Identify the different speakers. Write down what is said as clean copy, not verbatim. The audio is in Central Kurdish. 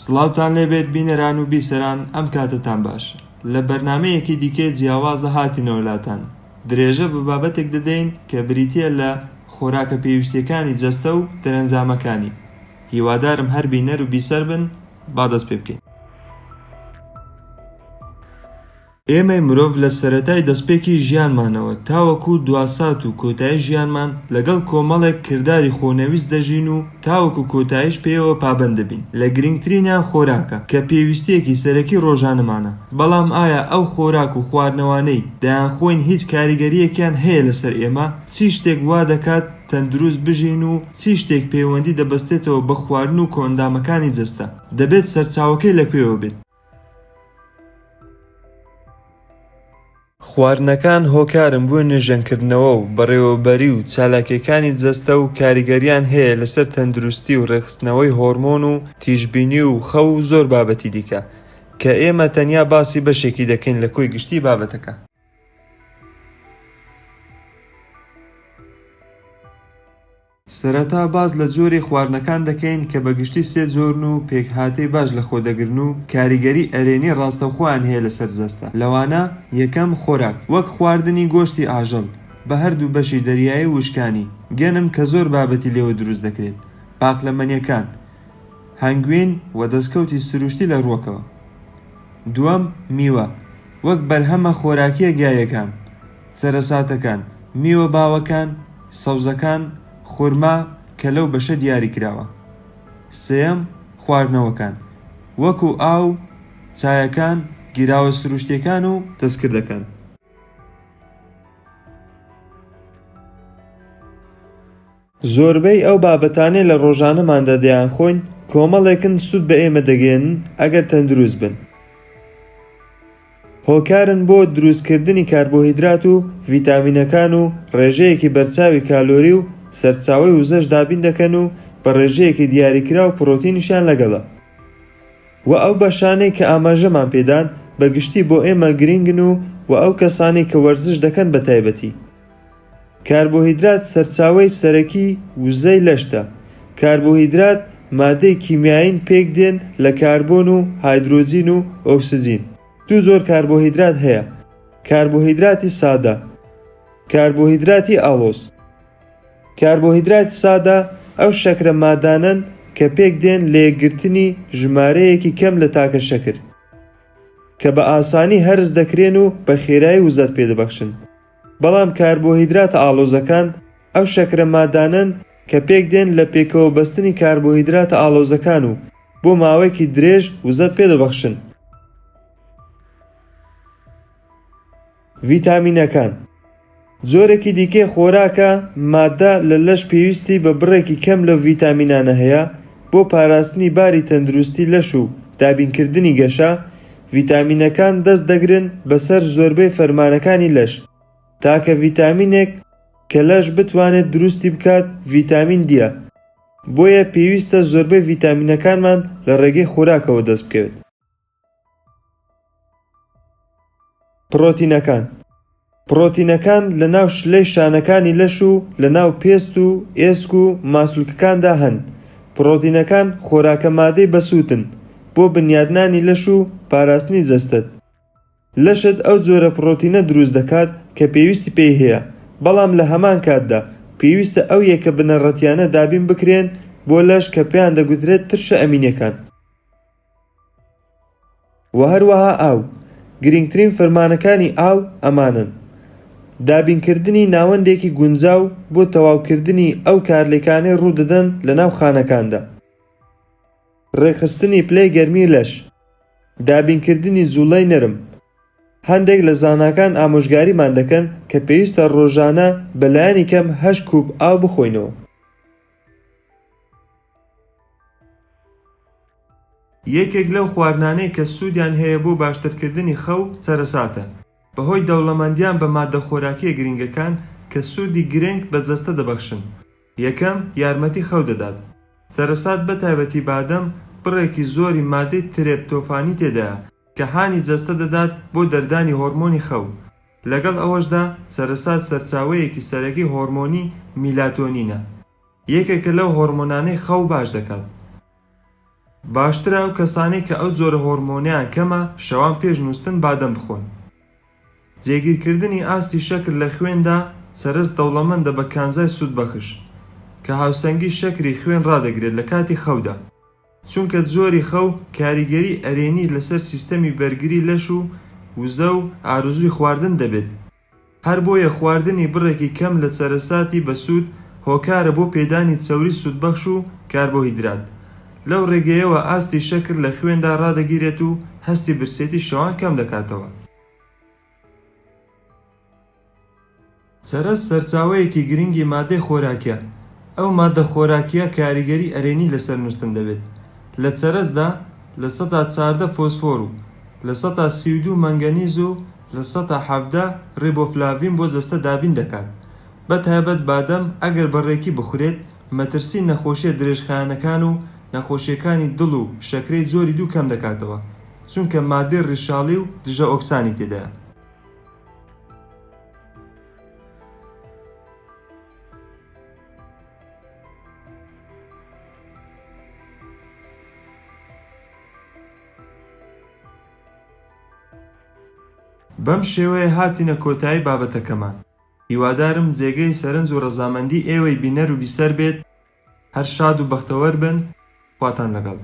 Speaker 1: سڵاوتان لێبێت بینەران و بیسەران ئەم کاتەتان باش لە بەرنامەیەکی دیکەی جیاوازدا هاتینەوە لاتان درێژە بە بابەتێک دەدەین کە بریتیە لە خۆراکە پێویستیەکانی جەستە و دەرەنجامەکانی هیوادارم هەر بینەر و بیسەر بن با دەست پێ بکەین. ئێمەی مرۆڤ لە سەرەتای دەستپێکی ژیانمانەوە تاوەکو دواسات و کۆتایی ژیانمان لەگەڵ کۆمەڵێک کرداری خۆنەویست دەژین و تاوەکو کۆتاییش پێیەوە پابەند دەبین، لە گرنگترینیان خۆراکە کە پێویستییەکی سەرەکی ڕۆژانەمانە، بەڵام ئایا ئەو خۆراک و خواردنەوانەی دەیانخۆین هیچ کاریگەرییەکیان هەیە لەسەر ئێمە؟ چی شتێک وا دەکات تەندروست بژین و چی شتێک پەیوەندی دەبەستێتەوە بە خواردن و کۆئەندامەکانی جەستە؟ دەبێت سەرچاوەکەی لە کوێوە بێت؟ خواردنەکان هۆکارن بۆ نۆژەنکردنەوە و بەڕێوەبەری و چالاکییەکانی جەستە و کاریگەرییان هەیە لەسەر تەندروستی و ڕێکخستنەوەی هۆرمۆن و تیژبینی و خەو و زۆر بابەتی دیکە کە ئێمە تەنیا باسی بەشێکی دەکەین لە کۆی گشتی بابەتەکە. سەرەتا باس لە جۆری خواردنەکان دەکەین کە بە گشتی سێ جۆرن و پێکهاتەی باش لەخۆ دەگرن و کاریگەری ئەرێنی ڕاستەوخۆیان هەیە لەسەر جەستە، لەوانە. یەکەم، خۆراک، وەک خواردنی گۆشتی ئاژەڵ بە هەردوو بەشی دەریایی و وشکانی، گەنم کە زۆر بابەتی لێوە دروست دەکرێت، پاقلەمەنیەکان، هەنگوین، و دەستکەوتی سروشتی لە ڕووەکەوە. دووەم، میوە، وەک بەرهەمە خۆراکیە گیاییەکان، چەرەساتەکان، میوە باوەکان، سەوزەکان، خورما کە لەو بەشە دیاری کراوە. سێیەم، خواردنەوەکان، وەکو ئاو، چایەکان، گیراوە سروشتیەکان و دەستکردەکان. زۆربەی ئەو بابەتانەی لە ڕۆژانەماندا دەیانخۆین کۆمەڵێکن سوود بە ئێمە دەگەیەنن ئەگەر تەندروست بن. هۆکارن بۆ دروستکردنی کاربۆهیدرات و ڤیتامینەکان و ڕێژەیەکی بەرچاوی کالۆری و سەرچاوەی وزەش دابین دەکەن و بە ڕێژەیەکی دیاریکراو پڕۆتینیشیان لەگەڵە. وە ئەو بەشانەی کە ئاماژەمان پێدان بە گشتی بۆ ئێمە گرینگن و وە ئەو کەسانەی کە وەرزش دەکەن بە تایبەتی. کاربۆهیدرات سەرچاوەی سەرەکی وزەی لەشتە. کاربۆهیدرات مادەی کیمیایین پێک دێن لە کاربۆن و هایدرۆجین و ئۆکسجین. دوو جۆر کاربۆهیدرات هەیە، کاربۆهیدراتی سادە. کاربۆهیدراتی ئاڵۆز. کاربۆهیدراتی سادە ئەو شەکرە مادانەن کە پێک دێن لە یەکگرتنی ژمارەیەکی کەم لە تاکە شەکر، کە بە ئاسانی هەرس دەکرێن و بە خێرایی وزەت پێ دەبەخشن. بەڵام کاربۆهیدراتە ئاڵۆزەکان ئەو شەکرە مادانەن کە پێکدێن لە پێکەوە بەستنی کاربۆهیدراتە ئاڵۆزەکان و بۆ ماوەیەکی درێژ وزەت پێدەبەخشن. ڤیتامینەکان جۆرێکی دیکەی خۆراکە مادە لە لەش پێویستی بە بڕێکی کەم لەو ڤیتامینانە هەیە بۆ پاراستنی باری تەندروستی لەش و دابینکردنی گەشە، ڤیتامینەکان دەست دەگرن بەسەر زۆربەی فەرمانەکانی لەش، تاکە ڤیتامینێک کە لەش بتوانێت دروستی بکات ڤیتامین دیە، بۆیە پێویستە زۆربەی ڤیتامینەکانمان لە ڕێگەی خۆراکەوە دەست بکەوێت. پڕۆتینەکان، پڕۆتینەکان لە ناو شلەی شانەکانی لەش و لە ناو پێست و ئێسک و ماسولکەکاندا هەن، پڕۆتینەکان خۆراکە مادەی بەسوودن بۆ بنیادنانی لەش و پاراستنی جەستەت، لەشت ئەو جۆرە پڕۆتینە دروست دەکات کە پێویستی پێی هەیە، بەڵام لە هەمان کاتدا پێویستە ئەو یەکە بنەڕەتیانە دابین بکرێن بۆ لەش کە پێیان دەگوترێت ترشە ئەمینیەکان. وە هەروەها ئاو، گرینگترین فەرمانەکانی ئاو ئەمانەن، دابینکردنی ناوەندێکی گونجاو بۆ تەواوکردنی ئەو کارلێکانەی ڕوودەدەن لەناو خانەکاندا، ڕێکخستنی پلەی گەرمی لەش، دابینکردنی جوڵەی نەرم، هەندێک لە زاناکان ئامۆژگاریمان دەکەن کە پێویستە ڕۆژانە بەلایەنی کەم هەشت کوپ ئاو بخۆینەوە. یەکێک لەو خواردنانەی کە سوودیان هەیە بۆ باشترکردنی خەو چەرەساتە، بەهۆی دەوڵەمەندیان بە ماددە خۆراکییە گرنگەکان کە سوودی گرنگ بە جەستە دەبەخشن. یەکەم، یارمەتی خەو دەدات. چەرەسات بەتایبەتی بادەم بڕێکی زۆری ماددەی ترێپتۆفانی تێدایە کە هانی جەستە دەدات بۆ دەردانی هۆرمۆنی خەو، لەگەڵ ئەوەشدا چەرەسات سەرچاوەیەکی سەرەکی هۆرمۆنی میلاتۆنینە، یەکێکە لەو هۆرمۆنانەی خەو باش دەکات. باشترە ئەو کەسانەی کە ئەو جۆرە هۆڕمۆنەیان کەمە شەوان پێش نووستن بادەم بخۆن. جێگیرکردنی ئاستی شەکر لە خوێندا، چەرەس دەوڵەمەندە بە کانزای سوودبەخش، کە هاوسەنگی شەکری خوێن ڕادەگرێت لە کاتی خەودا، چونکە جۆری خەو کاریگەری ئەرێنی لەسەر سیستەمی بەرگری لەش و وزە و ئارەزووی خواردن دەبێت، هەر بۆیە خواردنی بڕێکی کەم لە چەرەساتی بەسوود هۆکارە بۆ پێدانی چەوری سوودبەخش و کاربۆهیدرات، لەو ڕێگەیەوە ئاستی شەکر لە خوێندا ڕادەگیرێت و هەستی برسێتی شەوان کەم دەکاتەوە. چەرەس سەرچاوەیەکی گرنگی مادەی خۆراکیە، ئەو مادە خۆراکیە کاریگەری ئەرێنی لەسەر نوستن دەبێت، لە چەرەسدا 14% فۆسفۆر و 32% مەنگەنیز و 17% ڕیبۆفلاڤین بۆ جەستە دابین دەکات، بە تایبەت بادەم ئەگەر بە ڕێکی بخورێت مەترسی نەخۆشیە درێژخایەنەکان و نەخۆشیەکانی دڵ و شەکرەی جۆری دوو کەم دەکاتەوە، چونکە مادەی ڕیشاڵی و دژە ئۆکسانی تێدایە. بەم شێوەیە هاتینە کۆتایی بابەتەکەمان، هیوادارم جێگەی سەرنج و ڕەزامەندی ئێوەی بینەر و بیسەر بێت، هەر شاد و بەختەوەر بن، خواتان لەگەڵ.